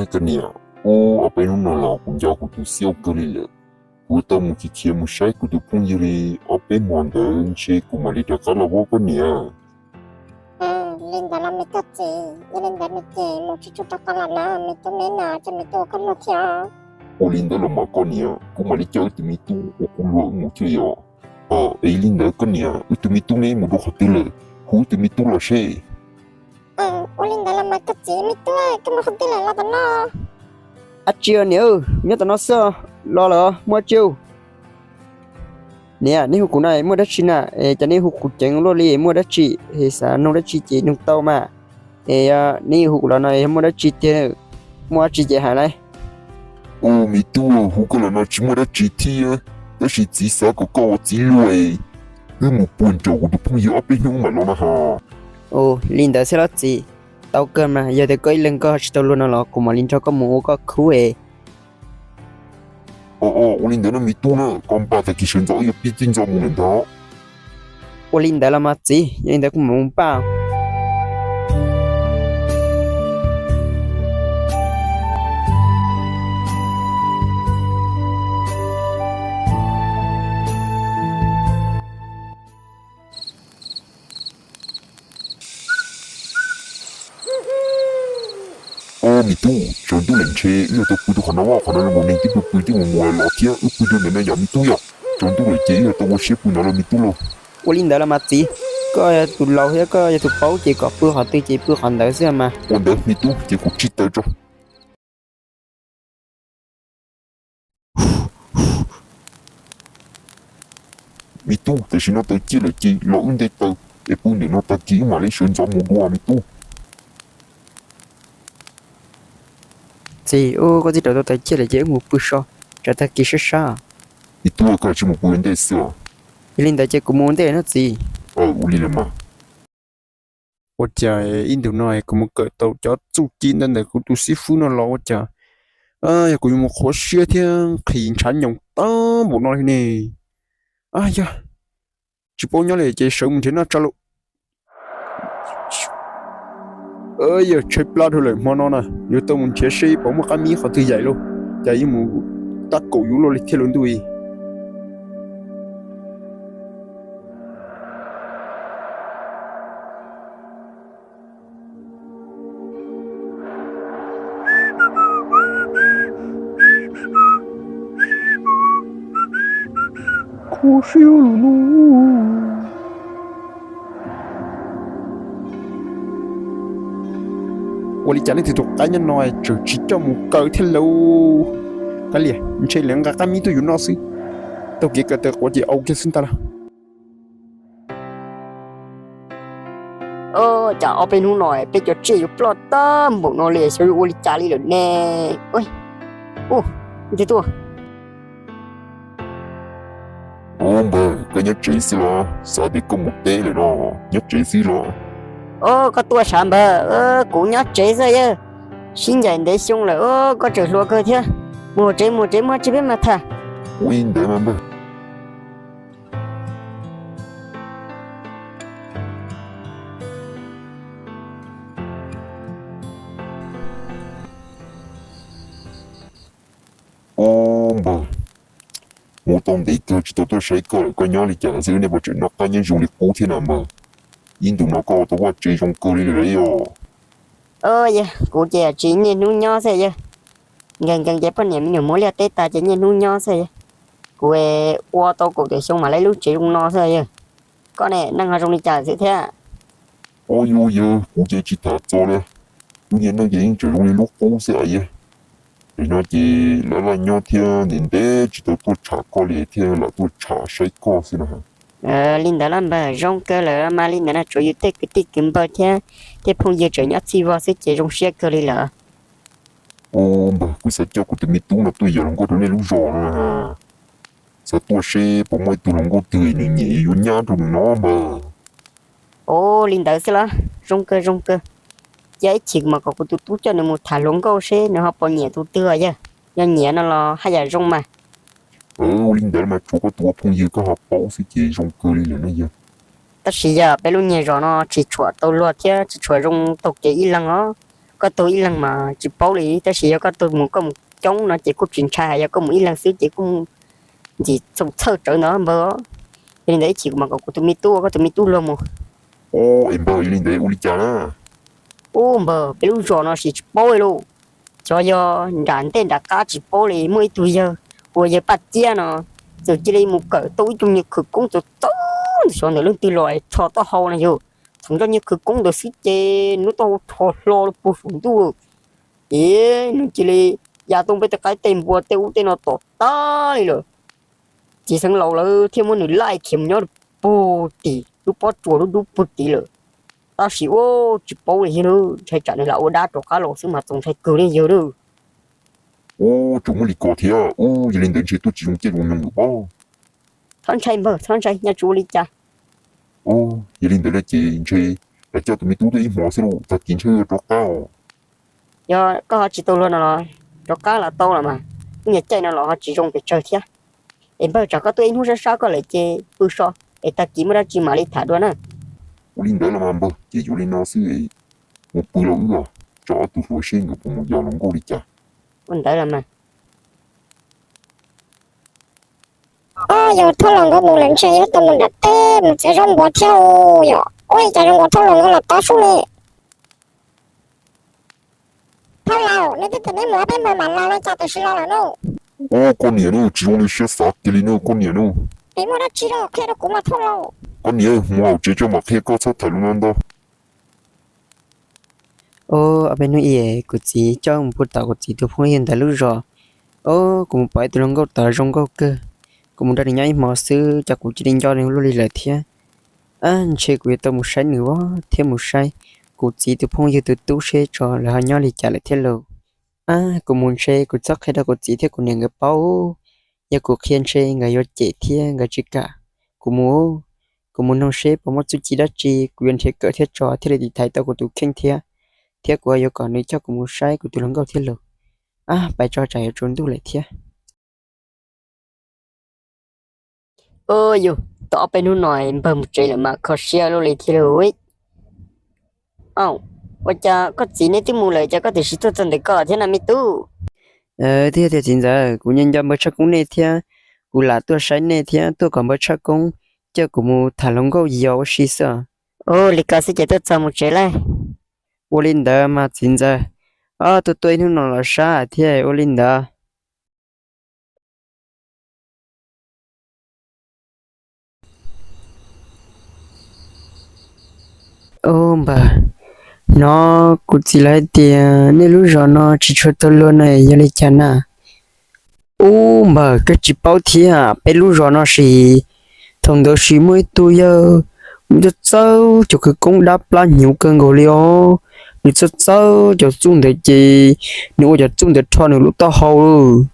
Koj niam, ub, ob peb hnub no los kuv nco kuv tus Xiauj kawg li lawm. Kuv tau mus khiav khiav mus saib kuv tus phooj ywg li ob peb hmo ntawd ntshe kuv mam li rov qab los ua koj niam. Li ntawd los me koj txiv, yog li ntawd nws ces mus tsis tshua rov qab los na, me tub neb na, ces me tub ua koj luag thiab. Ua li ntawd los mas koj niam, kuv mam li coj wb tus me tub ua kuv luag wb mus thiab li os. Es li ntawd koj niam, wb tus me tub neb mus rau qhov twg lawm? Hu wb tus me tub los seb. Ua li ntawd los mas koj txiv, me tub, koj mus qhov twg lawm los tom no? Ab tsi niam, nyob tom no xwb, los lawm, muaj dab tsi? Niam, neb hu kuv na muaj dab tsi na? Es cas neb hu kuv ceev luaj li, muaj dab tsi? Es xav nug dab tsi ces nug tau mas. Es neb hu kuv los no yog muaj dab tsi tiag? Muaj dab tsi ces hais lauj. Ub, me tub, hu koj los no tsis muaj dab tsi thiab, tab sis txiv xav kom koj ua txiv luag es wb mus puag nraum kuv tus phooj ywg ob peb hnub mam los na has. Ua li ntawd xwb los txiv, tau kawg mas, yog tias koj ib leeg koj tsis tau luag no los kuv mam li nrog koj mus ua koj khub es. Ua li ntawd no me tub na, koj npaj tag kis sawv ntxov wb yuav pib txij ntxov mus lawm ntag. Ua li ntawd los mas txiv, yog li ntawd kuv mam mus npaj. Ua me tub, tsaus ntuj lawm ntshe wb yuav tau pw rau qhov no, qhov no zoo nkaus neeg twb pw pw twb mus mus los thiab, wb pw rau ntawm no yom me tub yom. Tsaus ntuj lawm ces wb yuav tau ua siab pw no los me tub lauj. Ua li ntawd los mas txiv, koj yog tus laus thiab koj yog tus paub ces kom pw qhov twg ces pw qhov ntawd xwb mas. Ua ntawd me tub ces kuv tsij taws tso. Me tub, tam sim no taws ciaj lawm ces los wb nte taws es pw ntawm no tag kis wb mam li sawv ntxov mus dua me tub. Txiv, ua koj txiv rau tau taws ciaj lawm ces wb mus pw so, tsam tag kis sab sab. Me tub, koj tsis mus pw ua ntej xwb os? Yog li ntawd ces kuv mus ua ntej no txiv. Ua li los mas. Ua cas ib ntus no kuv mus kawm tau cov txuj ci ntawm kuv tus xib fwb no los ua cas yog kuv yuav mus qhuav siab thiab nqhis ntshav nyoos tag npaum no li ne. Yog tsis paub nyob li ces sawv mus nrhiav noj tso lauj. Yog tshaib plab dhau lawm hmo no na, yuav tau mus nrhiav seb puas muaj qab mib qhov twg yaim lauj, cas yuav mus tab kaum yus luaj li thiaj li ntuj i. Kho siab lawm no. Ua li cas nej tus tus qaib nyob no tseem tsis coj mus kaw thiab lauj? Kav liam, ntshe lawv nqa qab mib tuaj yus noj xwb. Taug kev kaw taw quav ces au kiag xwb ntag lauj. Cas ob peb hnub no peb cov tsiaj yuav ploj tag npaum no li, xyov yuav ua li cas li lawm ne. Ub, tuaj. Ub npawg, koj nyob tsev xwb los? Xav tias koj mus teb lawm no, nyob tsev xwb los? Koj tuaj sav npawg, kuv nyob tsev xwb yawg. Sib ncaim ntev xyoo lawm, koj tseem hluas kawg thiab. Mus tsev, mus tsev, muaj tsis peb mas tham. Ua li ntawd mas npawg. Ub npawg, mus tau ntev kawg tsis tau tuaj saib koj lawm, koj nyob li cas xwb nej puas tseem noj qab nyob zoo li qub thiab na npawg? Ib ntus no koj ua tau vaj tse zoo kawg li lawm os. Yog kuv ces tsis niaj hnub nyob xwb yawg. Nkees nkees ces poj niam me nyuam muab liaj teb tas ces niaj hnub nyob xwb yawg. Kuv ua tau kaum tawm xyoo mam li lub tsev zoo no xwb yawg. Koj ne neej ho zoo li cas xwb thiab? Ua li yawg, kuv ces tsis tham txog li. Kuv niaj neej ces yeej tseem zoo li lub qub xwb yawg. Tam no ces laj laj nyob thiab ntev ntev tsis tau tuaj tsham koj li thiab lam tuaj tsham saib koj xwb na. Li ntawd los npawg, zoo kawg lawm mas, li ntawd no tsuas yus tej kwv tij kwv npawg thiab tej phooj ywg tseem nyob txhij vog xwb ces zoo siab kawg li lawm. Ub npawg, kuv xav coj kuv tus me tub no tuaj yos hluas nkauj rau nej lub zos no. Xav tuaj seb puas muaj ib tug hluas nkauj twg nws nyiam yuav nyab rau nws no npawg. Ub, li ntawd xwb los? Zoo kawg zoo kawg. Cia ib chim mas kom kuv tus tub coj nws mus tham hluas nkauj seb nws ho puas nyiam tus twg yawg. Yog nyiam no los haj yam zoo mas. Ua li ntawd mas tshuav koj tus ua phooj ywg koj ho paub xwb ces zoo kawg li lawm na yawg. Tab sis yog peb lub niag zos no tsis tshua tau luag thiab tsis tshua zoo taug kev ib leeg os. Koj tuaj ib leeg mas tsis paub li, tab sis yog koj tuaj mus koj mus coob no ces kuj tsis ntshai, yog koj mus ib leeg xwb ces kuj ntxim txhaum txhawj tsawv ntawd npawg. Yog li ntawd ib chim kuv mam kom kuv tus me tub, koj tus me tub luag mus. Ua li ntawd ua li cas na? Ub npawg, peb lub zos no sis tsis paub li lauj. Xyov yog nram ntej nram qab tsis paub li, muaj ib tug yawg hu ua yawg Paj Txiab no, txawm cia li mus kawm tau ib tug niag khawv koob txawv txawv ntawm xyov ntawm leej twg los rho taub hau no yog. Thaum nroj niag khawv koob ntawd xwb ces nws taub hau rho hlo rau puag saum ntuj lawm. Ces nws cia li ya tau peb tej qaib tej npua tej ub tej no tom tag li lawm. Txiv xeev laus lawv thiaj muab nws laij khiav mus nyob rau puag tim lub pob tsuas lub dub puag tim lawm. Tab sis ua tsis paub li thiab, ntshai tsam nws lam ua dab rov qab los xwb mas txaus ntshai kawg li yawg lawm. Ub, tsuas muaj li ko thiab ub, yog li ntawd ntshe tuaj tsis zoo caij zoo nyoog lawm pob. Txhob ntshai npawg, txhob ntshai, nyob tsis ua li cas. Ub, yog li ntawd no ces ntshe lam coj tus me tub tuaj ib hmo xwb lauj, tag kis ntshe yuav rov qab os. Yog koj ho tsis tau luag no los rov qab los tau los mas, ib nyuag caij no los ho tsis zoo pes tsawg thiab. Es npawg, tsam koj tuaj ib hnub sab sab koj lawm ces pw so, es tag kis muaj dab tsi mam li tham dua na. Ua li ntawd los mas npawg, ces yuav li no xwb, mus pw los wb los tso ob tug hluas seb nkawd puas mus yos hluas nkauj li cas. Ua ntawd los mas. Ob, yog thauj los nkawd mus lawm ntshe yuav tau mus nram teb mus txiav zaub npua thiab yom. Ua li cas zoo nkaus thauj los nkawd los tod sub li. Thauj laus, neb twb tias neb mus ob peb hmo mam los li cas tiam sis los lawm no? Ub, koj niam no, tsis zoo li siab xav kiag li no koj niam no. Peb muaj dab tsi los qhia rau kuv mas thauj laus. Koj niam, mus hauv tsev tso mam qhia koj, txhob tham lus no ntau. Ob peb hnub i kuv txiv coj mus pw tom kuv txiv tus phooj ywg ntawd lub zos. Ob, kuv mus pom ib tug hluas nkauj tod zoo nkauj kawg. Kuv mus nrog nws nyob ib hmo xwb ces kuv cia li nco nws luaj li lawm thiab. Ab, ntshe kuv yuav tau mus saib nws thiab mus saib kuv txiv tus phooj ywg tus tub seb tso lawv ho nyob li cas lawm thiab lauj. Ab, kuv mus ntshe kuv txhob qhia rau kuv txiv thiab kuv niam nkawd paub. Yog kuv qhia ntshe nkawd yuav cem thiab nkawd tsis kam kuv mus. Kuv mus noog seb puas muaj txuj ci dab tsi kuv yuav nrhiav kawm thiab tso thiaj li tiv thaiv tau kuv tus kheej thiab. Thiab kuv yuav kom nws coj kuv mus saib kuv tus hluas nkauj thiab lauj. Ab, pais tso tsam yuav tsaus ntuj lawm thiab. Yus, tau ob peb hnub no npawg mus tsev lawm mas kho siab luaj li thiab lauj. Ua cas koj txiv neb twb mus lawm ces koj tiam sis tuaj txog ntawm koj thiab na me tub? Twb yog tias txiv ntxawm, kuv nco nco npawg Tshaj Koob nej thiab, kuv lam tuaj saib nej thiab tuaj kom npawg Tshaj Koob coj kuv mus tham hluas nkauj yos ua si xwb. Ua li ko xwb ces tuaj txog mus tsev lawm. Ua li ntawd mas txiv ntxawm, ob tug tuaj ib hnub no los sab thiab ua li ntawd. Ub npawg, hnov kuv txiv lawv hais tias nej lub zos no tsis tshua tau luag no yog li cas na? Ub npawg, koj tsis paub thiab, peb lub zos no sis thaum ntawd sis muaj ib tug yawg, nws txawj txawj cov khawv koob dab plab hnyuv kawg nkaus li os. Nws txawj txawj cov txuj ntawd ces nws ua cov txuj ntawd rho nws lub taub hau lawm.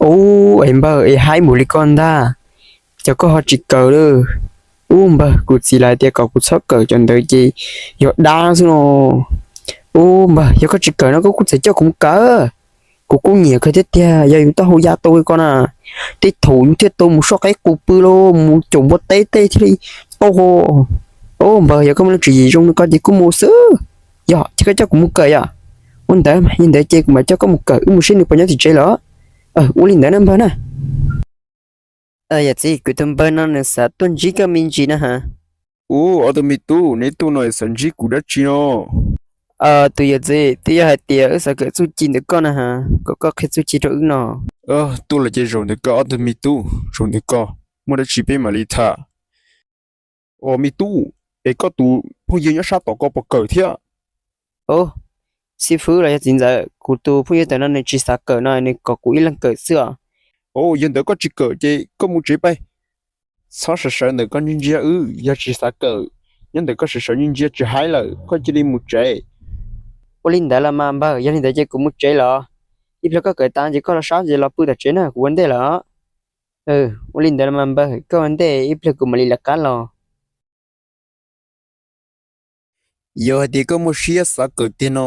Ub, es npawg es haib npaum li koj ntag, cas koj ho tsis kawm lawm? Ub npawg, kuv txiv lawv tias kom kuv txhob kawm cov ntawd ces yog dab xwb no. Ub npawg, yog koj tsis kawm no koj kuj txawm coj kuv mus kawm. Kuv kuj nyiam kawg thiab tiag, yog yus taub hau ya tau li ko na, tej thaum yus thiaj tau mus soj qaib qus pw los mus caum npua teb tej thiaj li tau ho. Ub npawg, yog koj muaj leej tswv yim zoo li ko ces kuj mus xwb. Yog ces koj coj kuv mus kawm yom. Ua ntawd, li ntawd ces kuv mam coj koj mus kawm, wb mus saib nws puas nyob tim tsev lawm. Ua li ntawd na npawg na. Yawm txiv, kuv tus npawg no nws xav tuaj ntsib koj me ntsis na ha. Ub, ob tug me tub, neb tuaj no xav ntsib kuv dab tsi no? Tus yawm txiv, twb yog hais tias wb xav kawm txuj ci ntawm koj na ha, kom koj qhia txuj ci rau wb no. Tuaj los ces zaum ntawm koj ob tug me tub, zaum ntawm koj, muaj dab tsi peb mam li tham. Os me tub, es koj tus phooj ywg nyob sab tom koj puas kawm thiab? Ub, xib fwb los yog txiv ntxawm, kuv tus phooj ywg ntawm no nws tsis xav kawm no, nws kom kuv ib leeg kawm xwb os. Os, yog ntawd koj tsis kawm ces koj mus tsev pais. Txhob sawv sawv ntawm koj ntsia ntsia wb, yog tsis xav kawm, nyob ntawm koj sawv sawv ntsia ntsia tsis haib lawm koj cia li mus tsev. Ua li ntawd los mas npawg, yog li ntawd ces kuv mus tsev los. Ib pliag koj kawm tas ces koj los sab ces los pw tom tsev na, kuv ua ntej lawm. Ua li ntawd los mas npawg, koj ua ntej, ib pliag kuv mam li lawv qab los. Yog hais tias koj muaj siab xav kawm tiag no,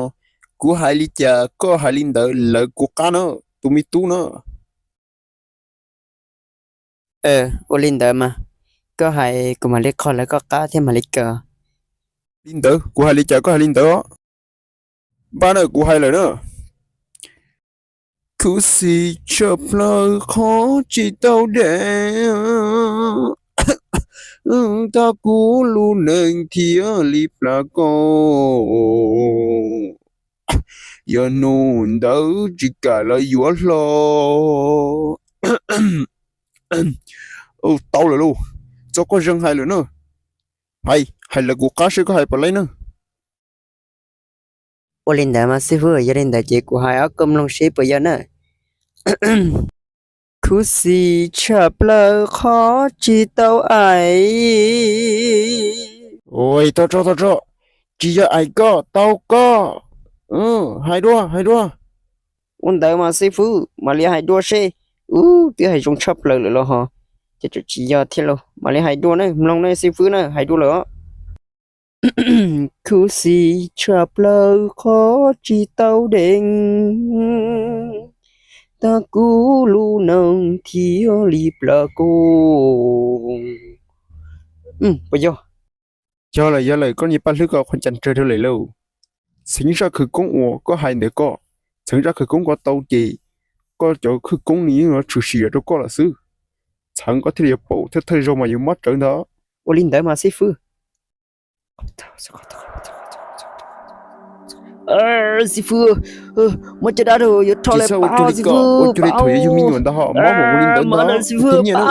kuv hais li cas koj hais li ntawd, lawv kuv qab na, tus me tub na. Ua li ntawd mas, koj hais kuv mam li qho lawv koj qab thiab mam li kawm. Li ntawd, kuv hais li cas koj hais li ntawd. Npaj na, kuv hais lawm na. Khuv xim tshaj plaws qhov tsis tau deev, tag kuv lub neej thiaj li plam koob. Yog hnub ntawd tsis kam lawv yuav hlo. Tau lawm lauj, txog koj zeeg hais lawm na. Hais, hais lawv kuv qab seb koj hais puas laib na. Ua li ntawd mas xib fwb, yog li ntawd ces kuv hais ob koj mloog seb puas yog na. Khuv xim tshaj plaws qhov tsis tau aim. Ua, tau tso, tau tso. Tsis yog aim koj, tau koj. Hais dua, hais dua. Ua ntawd mas xib fwb, mam li hais dua seb. Ub, twb hais zoo tshaj plaws lawm los ho. Ces tseem tsis yog thiab lauj, mam li hais dua na, mloog na xib fwb na, hais dua lawm os. Khuv xim tshaj plaws qhov tsis tau deev, tag kuv lub neej thiaj li plam koob. Puas yog? Yog lawm, yog lawm, koj niag paj hlwb ko qhov ncas tsawg rau lawm lauj. Txheev zaj khawv koob uas koj hais ntawd ko, txheev zaj khawv koob ko tau ces koj cov khawv koob nws yeej yuav tshwm sim rau koj lawm xwb. Txheev koj thiaj li yuav paum thawj thawj zaug mas yuav mob rawv ntag. Ua li ntawd mas xib fwb. Xib fwb, mob caj dab rau, yuav rho lawm, pab xib fwb, ua cuag li thaum yuav yug me nyuam ntag ho mob mus ua li ntawd ntag, xib fwb, nyiaj na.